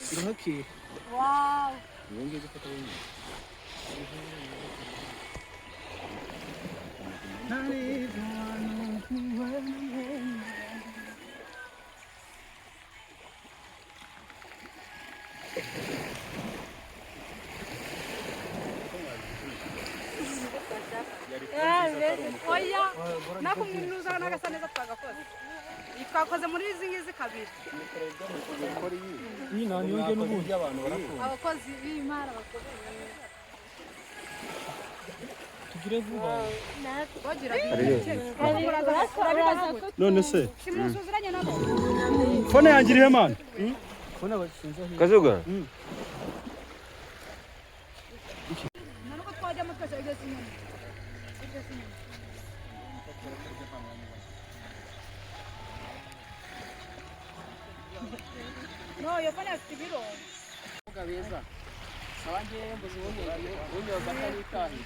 Wow. Oya, nakumwinuza n'agasa neza twagakoze. Iyi twakoze muri izi ngizi kabiri. Iyi nta niyonge n'ubundi. Abakozi b'Imana bakomeye. Tugire vuba. Bagira urabibaza gute? None se Simusuzuranye nabo. Phone yanjye irihe, man? Kazuga. Nubwo twajyamo twese igeze inyuma. Igeze inyuma. No, iyo phone afite ibiro. Beza abanjye mbuze unyoza akanitaye.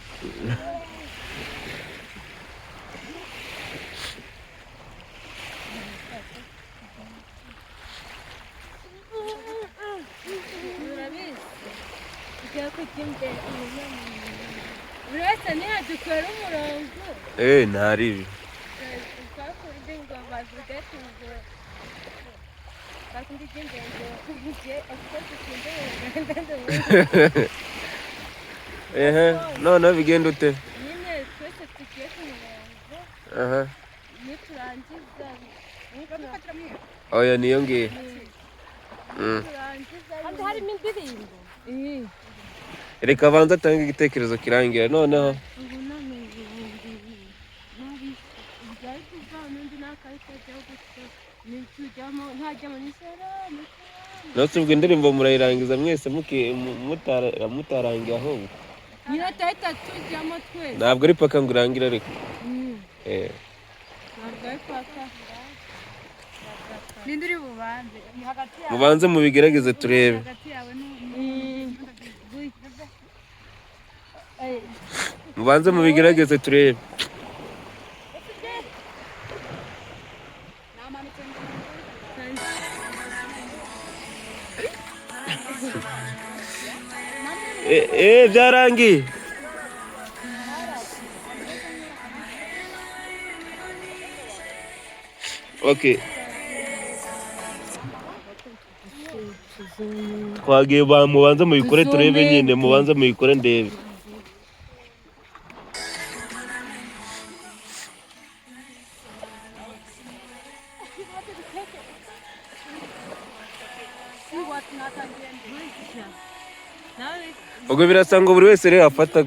Urabizi, ujya kujya imbere, buri wese ntiyadukora umurongo. Eh, ntari ibi. Twakundi ngo bavuge ati ngo bakundi ujya imbere ngo ujye, of course ukunda Abanyarwanda. Ehe, noneho bigenda ute? Nyine twese tugiye ku murongo. Aha. Niturangiza Oya, niyo ngiyo. Niturangiza Kandi harimo indirimbo. Reka abanze atange igitekerezo kirangira noneho. Ubu none 2000 byari kuva n'undi n'akarita ajyaho gutyo nitujyamo ntajyamo ni salama. Notse ubwo indirimbo murayirangiza mwese mutarangiye ahubwo? Nyine tuhita tujyamo twese. Ntabwo ari paka ngo urangire ariko. Eh. Ntabwo ari paka. Ninde uri bubanze? Ni hagati yawe. Mubanze mubigerageze turebe. Hagati yawe. Mubanze mubigerageze turebe. Namanutse. Eh, eh, byarangiye. Okay. Twagiye ba mubanze mubikore turebe nyine, mubanze mubikore ndebe. Ubwo birasa ngo buri wese rero afata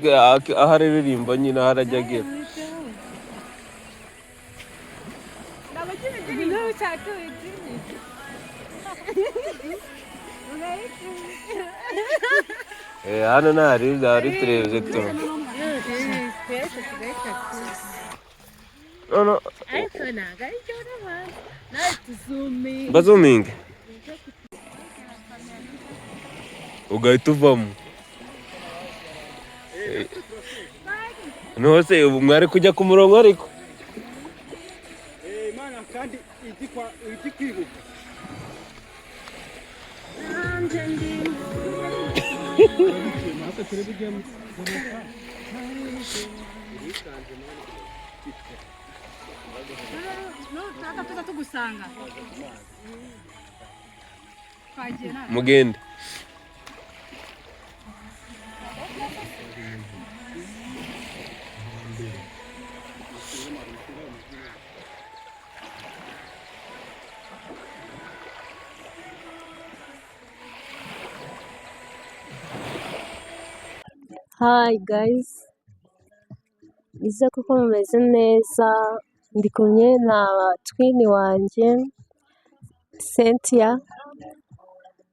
aho aririmba nyine, aho arajya agera. Ibintu ushaka wibyinire. Eh, hano ntari byari turebye tu. Twese tugahita. No. Ariko ntabwo ari cyo n'abantu nawe tuzuminga. Bazuminge ugahita uvamo. Noneho se ubu mwari kujya ku murongo ariko? Imana kandi ijya kwibuka. Natwe turebe ibyo. Nushaka tuza tugusanga. Twagiye nawe. Mugende. Hi guys, nizere ko mumeze neza, ndi kumwe na twin wanjye Cynthia.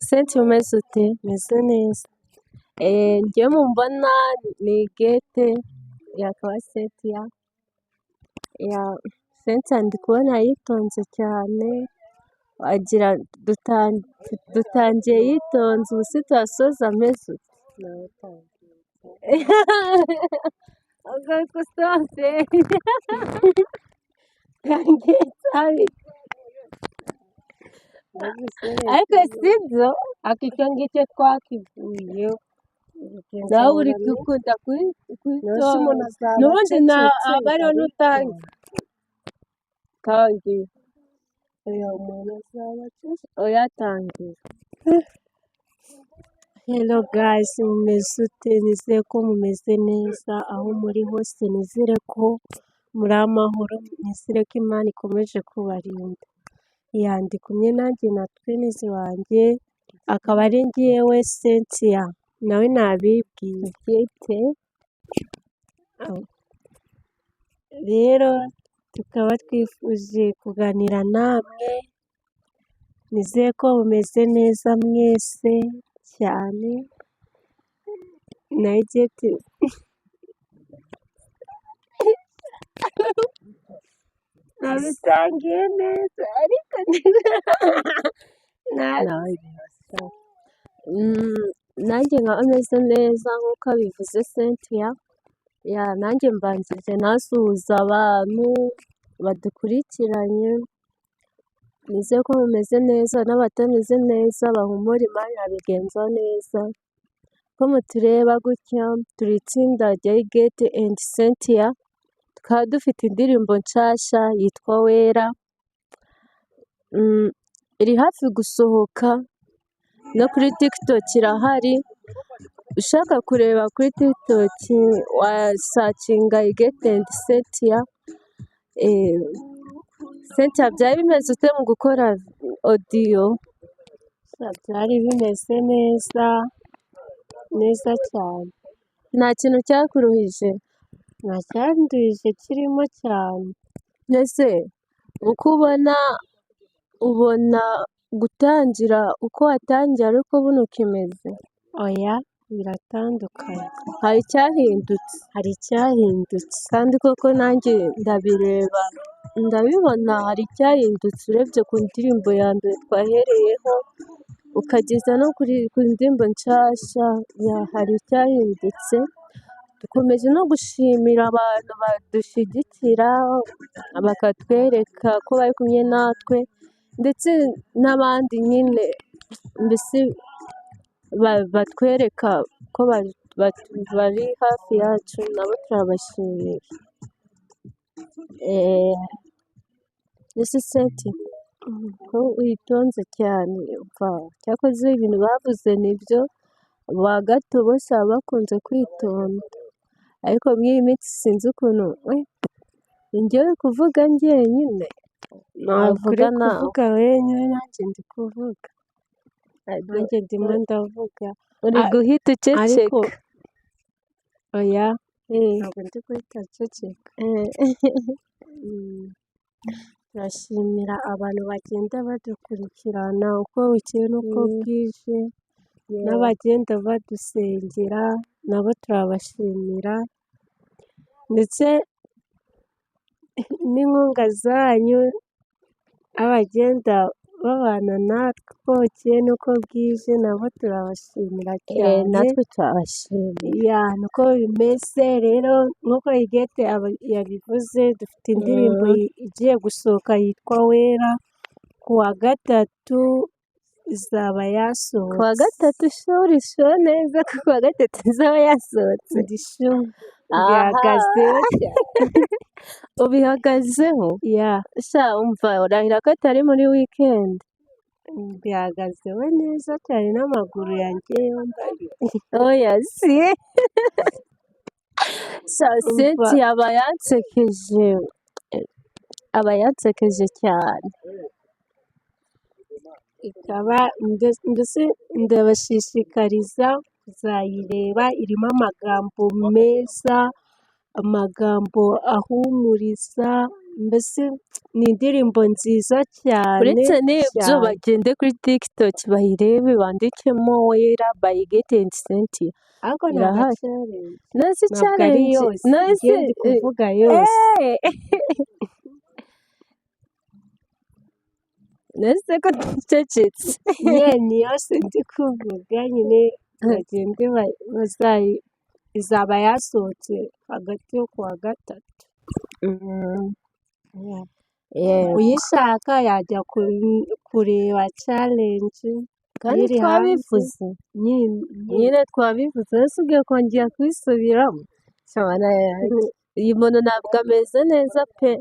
Cynthia, umeze ute? Meze neza. Njyewe mumbona ni Gete, yakaba Cynthia. Yeah, Cynthia ndi kubona yitonze cyane, wagira dutangiye yitonze, ubu se turasoza ameze ute? Agakosoze. Tangiye cyane. Ariko sibyo. Ariko icyo ngicyo twakivuyeho. Nawe uri gukunda Nose umuntu kwitonda azaba n'ubundi na acecetse aba ariho n'utangiye tangiye. Oya, umuntu azaba acecetse. Oya, tangiye. Hello guys, mumeze ute? Nizere ko mumeze neza aho muri hose, nizere ko muri amahoro, nizere ko Imana ikomeje kubarinda. Yeah, ndi kumwe nanjye na twins wanjye, akaba ari njyewe Cynthia, nawe nabibwiye. Bwite. Rero tukaba twifuje kuganira namwe, nizere ko mumeze neza mwese cyane, na Igeti nabitangiye neza ariko Nawe birasa. Nanjye nkaba meze neza nk'uko abivuze Cynthia. Yeah, nanjye mbanjije nasuhuza abantu badukurikiranye, nizere ko mumeze neza n'abatameze neza bahumure, Imana irabigenza neza. Ko mutureba gutya, turi itsinda rya Igete and Cynthia, tukaba dufite indirimbo nshasha yitwa Wera. Iri hafi gusohoka, no kuri TikTok irahari. Ushaka kureba kuri TikTok wasearchinga Igete and Cynthia. Cynthia, byari bimeze ute mu gukora audio? Byari bimeze neza neza cyane. Nta kintu cyakuruhije? Nta cyanduhije kirimo cyane. Mbese uko ubona gutangira, uko watangiye ariko buno ukimeze? Oya, biratandukanye. Hari icyahindutse? Hari icyahindutse. Kandi koko nanjye ndabireba ndabibona, hari icyahindutse urebye ku ndirimbo ya mbere twahereyeho ukageza no ku ndirimbo nshasha. Yeah, hari icyahindutse. Dukomeje no gushimira abantu badushyigikira, bakatwereka ko bari kumwe natwe, ndetse n'abandi nyine mbese batwereka ko bari hafi yacu, nabo turabashimira. Ese Cynthia, ko witonze cyane, umva cyakoze ibintu bavuze nibyo, ba gato bose baba bakunze kwitonda, ariko muri iyi minsi sinzi ukuntu ni njyewe uri kuvuga njyenyine. Ntabwo uri Navuga nawe. kuvuga wenyine, nanjye ndi kuvuga, nanjye ndimo ndavuga. Uri guhita Ariko uceceka. oya, ntabwo ndi guhita nceceka. Turashimira abantu bagenda badukurikirana uko bukeye n'uko bwije, n'abagenda badusengera nabo turabashimira, ndetse n'inkunga zanyu, abagenda babana natwe uko bukeye n'uko bwije nabo turabashimira cyane. Natwe turabashimira. Yeah, niko bimeze rero, nk'uko Igete yabivuze, dufite indirimbo igiye gusohoka yitwa Wera, ku wa gatatu izaba Ku wa yasohotse. gatatu shuri sho neza ko ku wa gatatu izaba yasohotse. Ndi sure, Aha. bihagazeho cyane. Ubihagazeho? Yeah. Sha, umva, urahira ko atari muri weekend. Bihagazeho neza cyane n'amaguru yanjye yombi abiri. Oya si. Sha, Umva. Cynthia aba yansekeje, aba yansekeje cyane. Ikaba mbese ndabashishikariza kuzayireba, irimo amagambo meza, amagambo ahumuriza, mbese ni indirimbo nziza cyane Uretse n'ibyo, cyane. bagende kuri TikTok bayirebe, bandikemo Wera by Igete and Cynthia. Ariko ntabwo Irahari. challenge. Nasi Ntabwo ari challenge yose, nasi njye ndi kuvuga yose. Nase ko ducecetse. Ye, ni yose ndi kuvuga nyine, bagende izaba yasohotse hagati yo ku wa gatatu. Yeah. Yego. Uyishaka yajya kureba challenge Kandi iri hanze. twabivuze. Nyine. Nyine twabivuze, ese ugiye kongera kubisubiramo? Shabana yanjye, uyu muntu ntabwo ameze neza pe.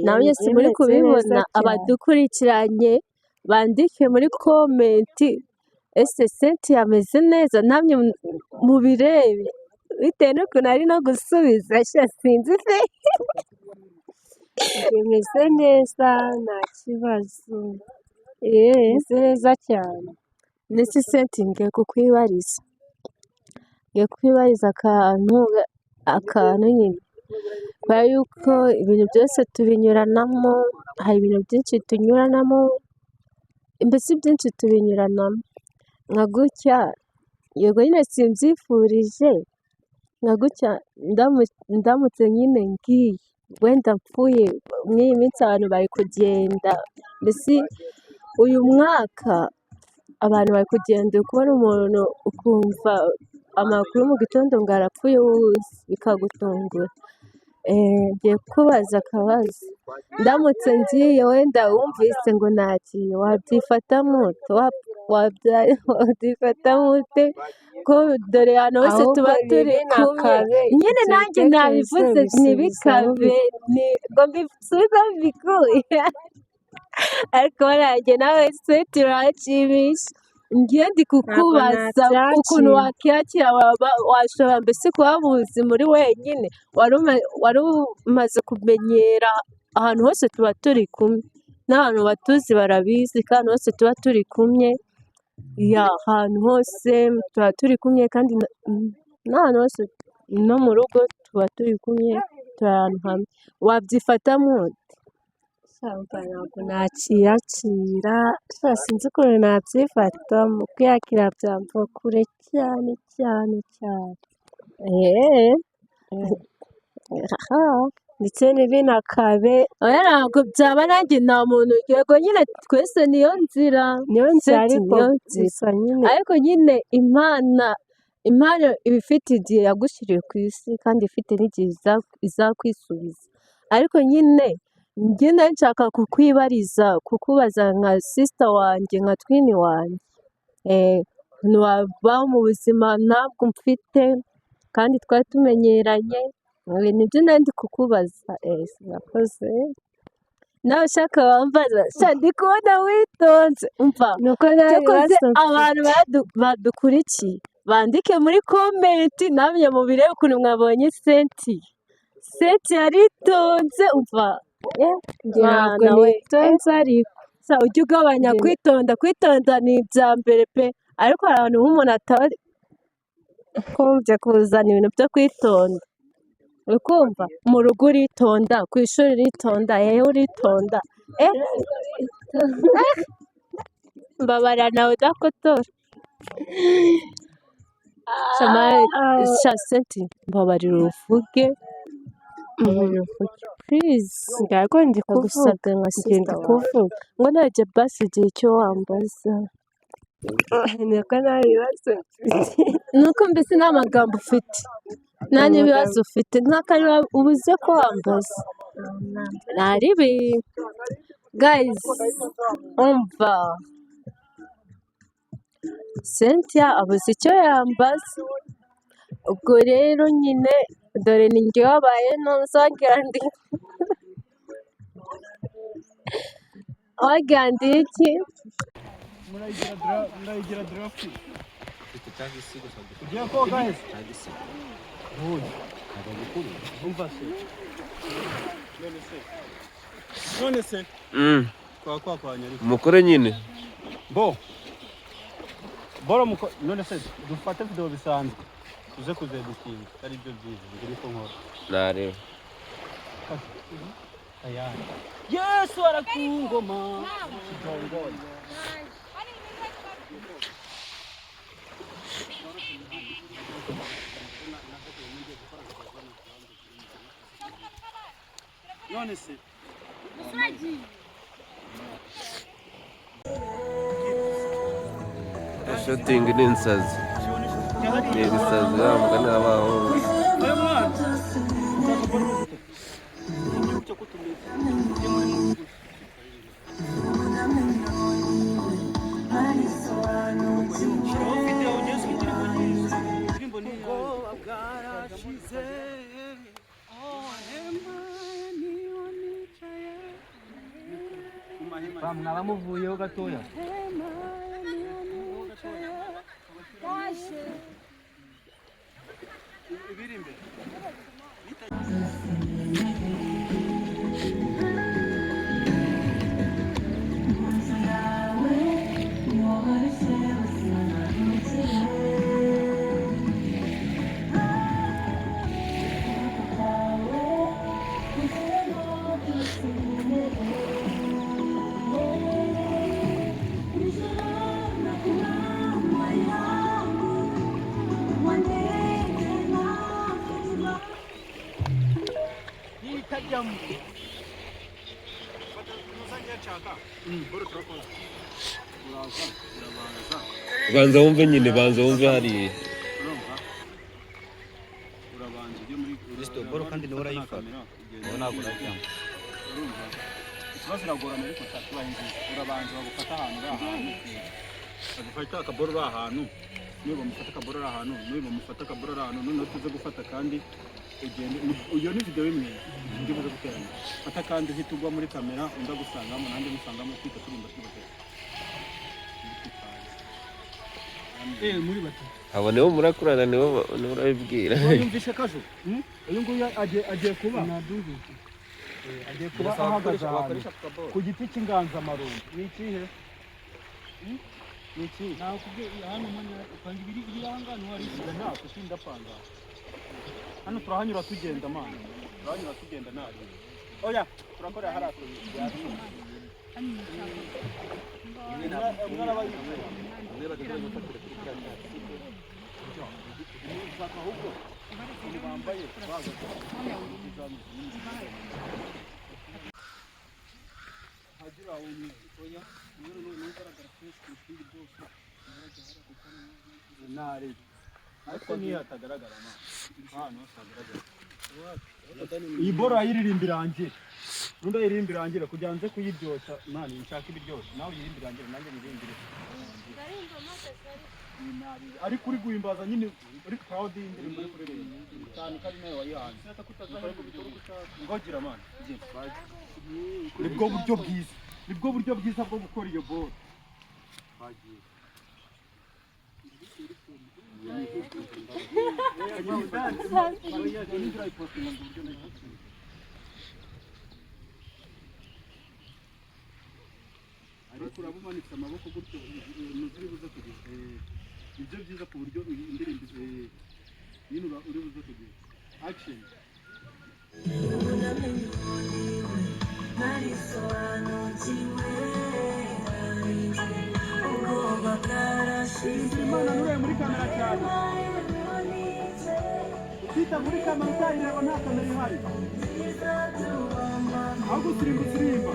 Namwe si muri Meze neza kubibona, cyane. abadukurikiranye bandike muri comment, ese Cynthia ameze neza? Namwe mubirebe bitewe n'ukuntu ari no gusubiza, sha sinzi pe. Meze neza, nta kibazo. Meze neza cyane. Ndetse Cynthia, ngiye kukwibariza, ngiye kukwibariza akantu nyine, kubera yuko ibintu byose tubinyuranamo, hari ibintu byinshi tunyuranamo, mbese byinshi tubinyuranamo. Nka gutya, yego nyine simbyifurije, nka gutya ndamutse nyine ngiye, wenda mpfuye, muri iyi minsi abantu bari kugenda, mbese uyu mwaka abantu bari kugenda, uri kubona umuntu ukumva amakuru mu gitondo ngo arapfuye wowe uzi, bikagutungura. Ngiye kukubaza akabazo, ndamutse ngiye wenda wumvise ngo nagiye, wabyifatamo ute? Wabyifatamo ute? Ko dore ahantu hose Ahubwo tuba turi bibi kumwe. nakabe Nyine ibyo nanjye bitekerezo nabivuze bisubizaho ntibikabe, ngo mbisubize mbikuye. Ariko nanjye nawe se turanshimisha. Ngiye ndi Ntabwo kukubaza ukuntu nabyakira. wakwiyakira, washobora mbese kuba mu buzima uri wenyine, wari umaze kumenyera ahantu hose tuba turi kumwe, n'ahantu batuzi barabizi ko ahantu hose tuba turi kumwe, ya ahantu hose tuba turi kumwe, kandi n'ahantu hose no mu rugo tuba turi kumwe, turi ahantu hamwe, wabyifatamo ute? Shampa ntabwo nakiyakira, sha sinzi ukuntu nabyifatamo, kwiyakira byamva kure cyane cyane cyane. Ndetse ntibinakabe. Oya ntabwo byaba, nanjye nta muntu, yego nyine twese niyo nzira, Niyo nzira Seti, ariko niyo nzira. gusa nyine. Ariko nyine Imana iba ifite igihe yagushyiriye ku isi, kandi ifite n'igihe izakwisubiza. Ariko nyine njye nari nshaka kukwibariza, kukubaza nka sister wanjye, nka twin wanjye, ntiwaba mu buzima ntabwo mfite, kandi twari tumenyeranye, nibyo nari ndi kukubaza. Urakoze. Nawe ushaka wambaza, sha ndi kubona witonze, umva. Nuko nta Cyakoze bibazo mfite. abantu badukurikiye bandike muri comment, namwe mubirebe ukuntu mwabonye Cynthia. Cynthia yaritonze, umva. Njye ntabwo Mwana we. nitonze ariko. Sa ujye ugabanya kwitonda, kwitonda ni ibya mbere pe, ariko hari ahantu nk'umuntu ataba kumvye kuzana ibintu byo kwitonda. Uri kumva? Mu rugo uritonda, ku ishuri uritonda, hehe uritonda. Mbabara nawe udakotora. Sha Cynthia, mbabarira uvuge. Mbabarira uvuge. Please. Ntabwo ndi kuvuga. Ndagusabye nka Njye ndi sister wawe. kuvuga. Ngo najye basi igihe icyo wambaza. Nuko nta bibazo mfite. Nuko mbese nta magambo ufite. Nta n'ibibazo ufite. Nta kantu ubuze ko wambaza. Ntaribi. Guys, umva. Cynthia abuze icyo yambaza. Ubwo rero nyine dore ni njye wabaye ntuzagira ndi. Wagira ndi iki? Murayigira draft. Ugiye koga he? Umva se. None se. None se. Kwa ariko. Mukore nyine. Bo. Boro muko none se dufate video bisanzwe. Tuze kuzeditinga ari byo byiza njye niko nkora. Nareba. Tayari. Yesu arakungoma. Kidongozi. None se. Shooting ni insazi. Ni ibisazi wa mugani w'abahungu. Gutya ko tumeze. Tujye muri mu gusa. Shyiraho video ugeze indirimbo nyizi. Indirimbo ni iyawe. Bwarashize. Mwaba muvuyeho gatoya. Ibiri imbere. Itajyamo. Nshaka boro turakora, uraza urabanza. Banza wumve nyine, banza wumve hariya. Urumva, urabanza ujye muri Kristo, boro kandi niwe urayifata. Kamera, ugenda. Wowe ntabwo urajyamo. Urumva ikibazo, iragorana ariko nshaka nziza. Urabanza bagufata ahantu, uri ahantu bagufata akaboro, uri ahantu niba bamufata akaboro, uri ahantu niba bamufata akaboro, uri ahantu. Noneho tuze gufata kandi ugende. Iyo ni video imwe ndi buze guteranya. Fata kandi uhita ugwa muri kamera, undi agusangamo nanjye musangamo, twita turimba turi batatu. Muri batatu. Abo nibo murakurana, nibo nibo urabibwira. Yumvishe kajo, uyu nguyu agiye kuba Nabyumvise. Agiye kuba ahagaze ahantu ku giti cy'inganzamarumbu. Ni ikihe? Ni ikihe? Nakubwiye hano umwanya upanga ibiri iri ahangaha ntiwari. Ntabwo sindapanga hano, turahanyura tugenda mana, turahanyura tugenda nabi. Oya, turakorera hariya ku umwe araba yicaye. Nshaka ahubwo ukuntu bambaye bahagaze. Hagira umwe, Oya, umweru ni ugaragara fresh kurusha ibindi byose. Ntari ariko niyo hatagaragara ma ahantu hose hagaragara. Iyi boro ayiririmba irangire, n'undi ayirimba irangire kugira ngo nze kuyiryoshya. Mani, nshaka ibiryoshye, nawe uyirimba irangire, nanjye nyirimbire. Ariko uri guhimbaza nyine, uri proud y'indirimbo uri kuririmba cyane ko ari nawe wayihanze. Ngogira mani, nibwo buryo bwiza, nibwo buryo bwiza bwo gukora iyo boro. Twagiye. Ariko uraba umanitse amaboko gutyo, ntuzuri buze kugira nibyo byiza ku buryo indirimbo nyine uri buze kugira action. Imana nurebe muri kamera cyane, utita muri kamera, utayireba, nta kamera ihari, ahubwo usirimba, usirimba.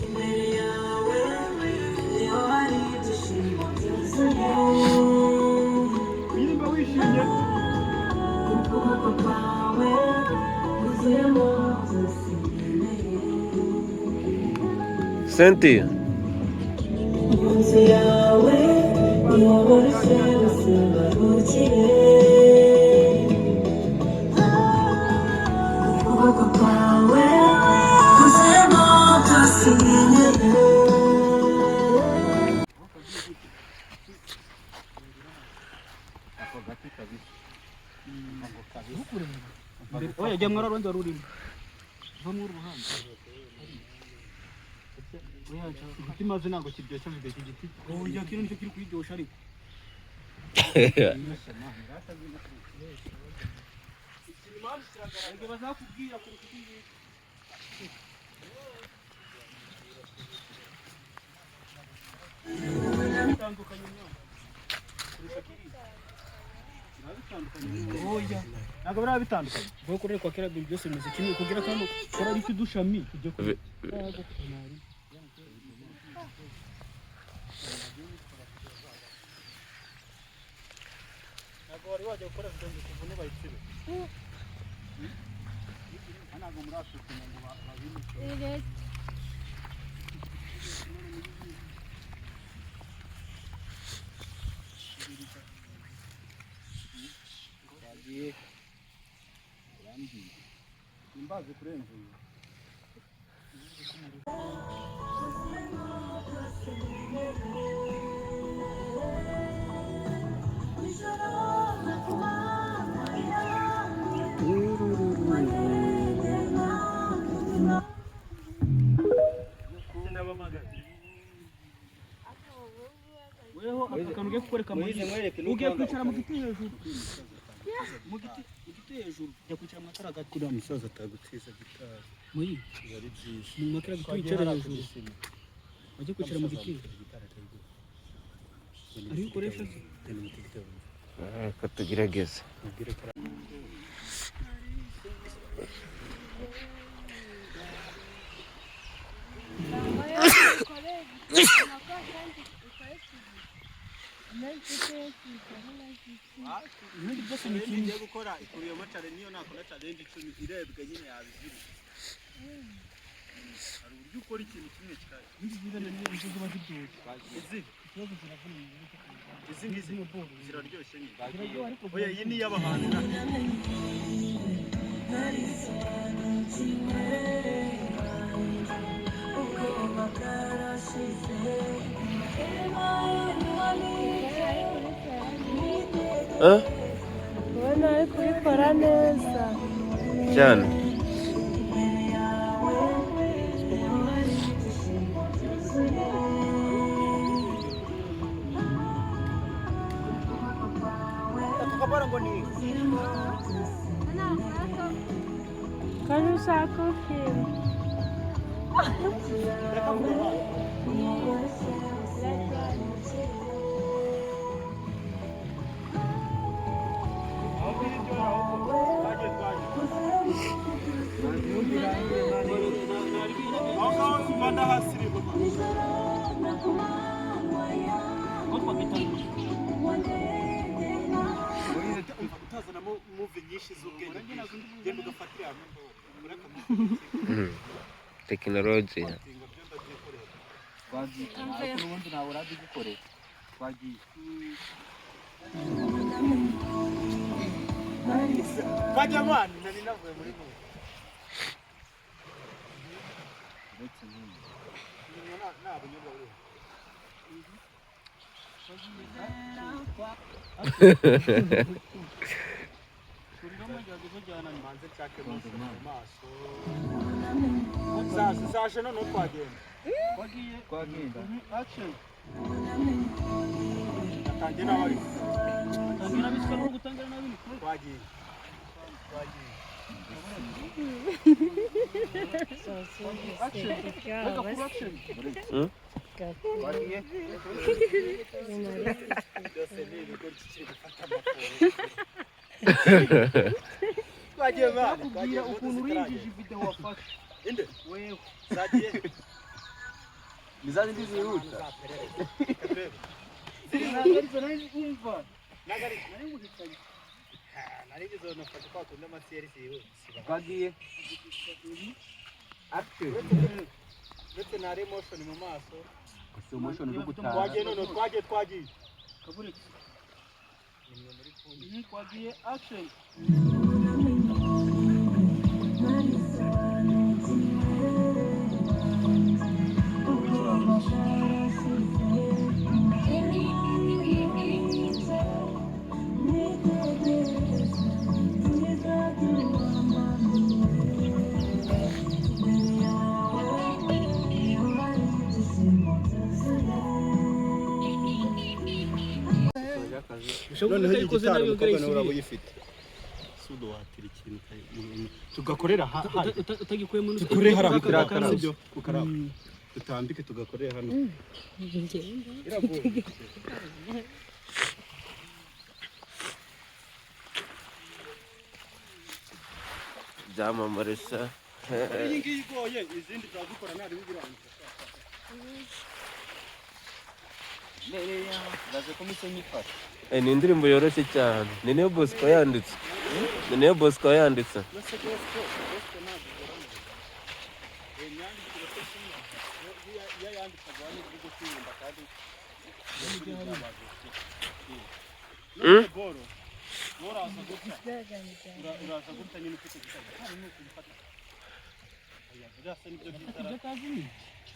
Imbere yawe niho hari ibyishimo byuzuye. Uririmba wishimye. Ukuboko kwawe kuzuyemo byose nkeneye. Cynthia. Mu nzu yawe niho barushye bose baruhukire. Ukuboko kwawe kuzuyemo byose nkeneye. Ako gati kabisa, ako kabisa. Oya, jya mwara rundi wari urimo. Va muri uruhande. Oya, nshaka. Igiti maze ntabwo kiryoshya video, iki giti. Oya, kino nicyo kiri kuyiryoshya ariko. Ntabwo bazakubwira kurusha uko ngiye. Bitandukanye imyaka. Kurusha kiriya. Oya. Ntabwo biriya bitandukanye. Vuga ko rero kwa kera ibintu byose bimeze kimwe kugira kano kora ari udushami tujye ku Ntabwo wari wajya gukora video ngo ikuvune bayisibe. Ntabwo murasuzuma ngo babine. Twagiye. Yambwiye. Nimbazi kurenza uyu. Weho aka kantu ugiye kukwereka Moyize, Moyize. mwereke Ugiye n'utanga kwicara mu ukareka. giti hejuru. Mu giti, mu giti hejuru. Jya kwicara mu matara gato. Kuriya musaza atagutiza gitari. Moyize, Biba ari byiza. mu matara gato wicare hejuru. Wajye kwicara mu giti. Ariyo ukoresha se? Reka tugerageze. Ibindi byose ni kimwe. Ngiye gukora ikubiyemo challenge, niyo nakora challenge 10 irebwe nyine yabizira. Hari uburyo ukora ikintu kimwe kikajya. Ibindi byiza ni izo ziba ziryoshye. Izi Ikibazo ziravuna mu buryo izi ngizi ziraryoshye nyine. Ziraryoha ariko Oya, iyi ni iy'abahanzi. Eh? Ubona ari kubikora neza. Cyane. Kandi ushaka ufilm. Aho ngaho tuvana hasi rero. Utazanamo move nyinshi z'ubwenge bwinshi. Genda ugafatira hamwe. Ureka Tekinoloji. mutinga byo ndabyikorera. Twagiye. Ariko n'ubundi ntawe urabigukorera. Twagiye. Bajya mani nari navuye muri mwe. Uretse nk'uyu. Nta bunyobwa buriho. Manze nshake mu maso. Zaje zaje noneho twagenda. Wagiye. Twagenda. Action. Atangiye nawe ariko. Tangira biswa no gutangira nabi ni kure. Twagiye. Twagiye. Action. Reka kuri action. Twagiye. Byose ni ibigo kikiri gufata amafunguro. Twagiye mani. Nakubwira ukuntu urinjije video wafashe. Inde? Wewe. Zagiye. Ni za zindi zihuta. Ntabwo arizo nari umva. Nagari. Nari nguhitanye. Nari ngize nafata kwa kundi amasiyeri zihuse. Twagiye. Action. Uretse na emotion mu maso. Slow motion uri gutaha. Twagiye none twagiye twagiye. Kaburetse. Twagiye action. Noneho iyi gitari umukobwa nawe uraba uyifite. Sudo watira ikintu tugakorera hano. Utagikuyemo Dukore hariya kukaraba sibyo? Kukaraba. Dutambike tugakorera hano. Iragoye. Byamamare sha. Iyi ngiyi igoye izindi turazikora ntari birangiza. Baze ko mise nyifata. Ni indirimbo yoroshye cyane. Ni niyo Bosco yanditse. Ni niyo Bosco yanditse. Nase gospel, gospel ntabwo. Mm? Boro uraza gutya, uraza gutya nyine ufite gitari, gitari ni ukuyifata. Oya, buriya se nibyo byiza ra?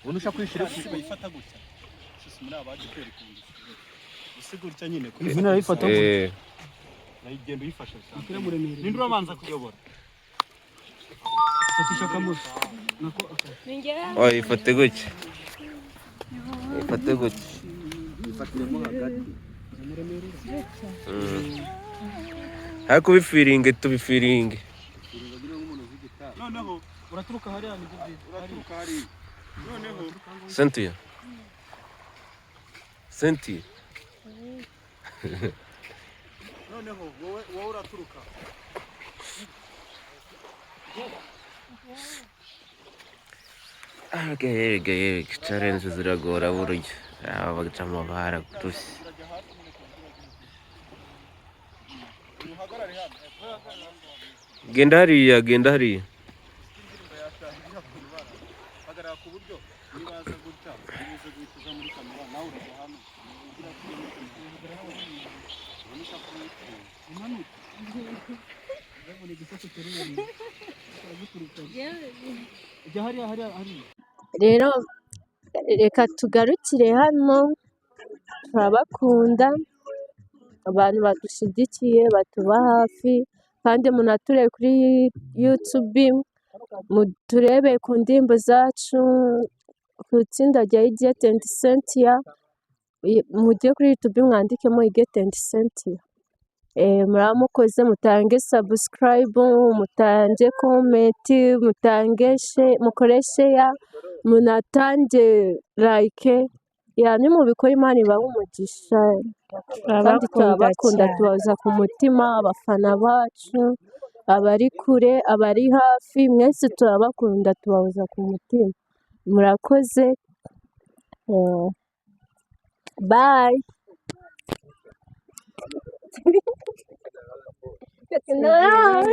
Ubundi ushaka kwishyura. Isi bayifata gutya sisi muri abaje kwereka ubundi isi gutya nyine. Izina arayifata gutya. Urayigenda uyifashe bisanzwe. Iramuremerera. Ninde urabanza kuyobora? Fatisha akamuso nako aka. Oya, ifate gutya, ifate gutya. Yifatiremo hagati. Ariko ubifiringe, tubifiringe. Noneho Uraturuka hariya, nibyo byiza. Uraturuka hariya noneho. Cynthia, Cynthia. Noneho wowe uraturuka. Arega yerega yerega, challenge ziragora burya, aba bagacamo baragurushye. Urajya hasi nyine ku buryo uragira uhagarare hano. Genda hariya, genda hariya. Indirimbo yatangira kubara, hagarara ku buryo nibaza gutya ubuze guhita uza muri kamera, nawe urajya hano ugira kuri muri kamera, ubona ushaka kumwitera. Umanuka. Urabona igisasu uteruye. Uraguturuka. Jya hariya, hariya, hariya. Rero reka tugarukire hano, turabakunda abantu badushyigikiye, batuba hafi, kandi munaturebe kuri YouTube, muturebe ku ndirimbo zacu, ku itsinda rya Huguette and Cynthia, mujye kuri YouTube mwandikemo Huguette and Cynthia. Muraba mukoze, mutange subscribe, mutange comment, mutange mukore share, munatange like, ya nimubikora Imana ibahe umugisha, kandi Turabakunda turabakunda cyane. Tubahoza ku mutima, abafana bacu, abari kure, abari hafi, mwese turabakunda, tubahoza ku mutima. Murakoze, bye. No.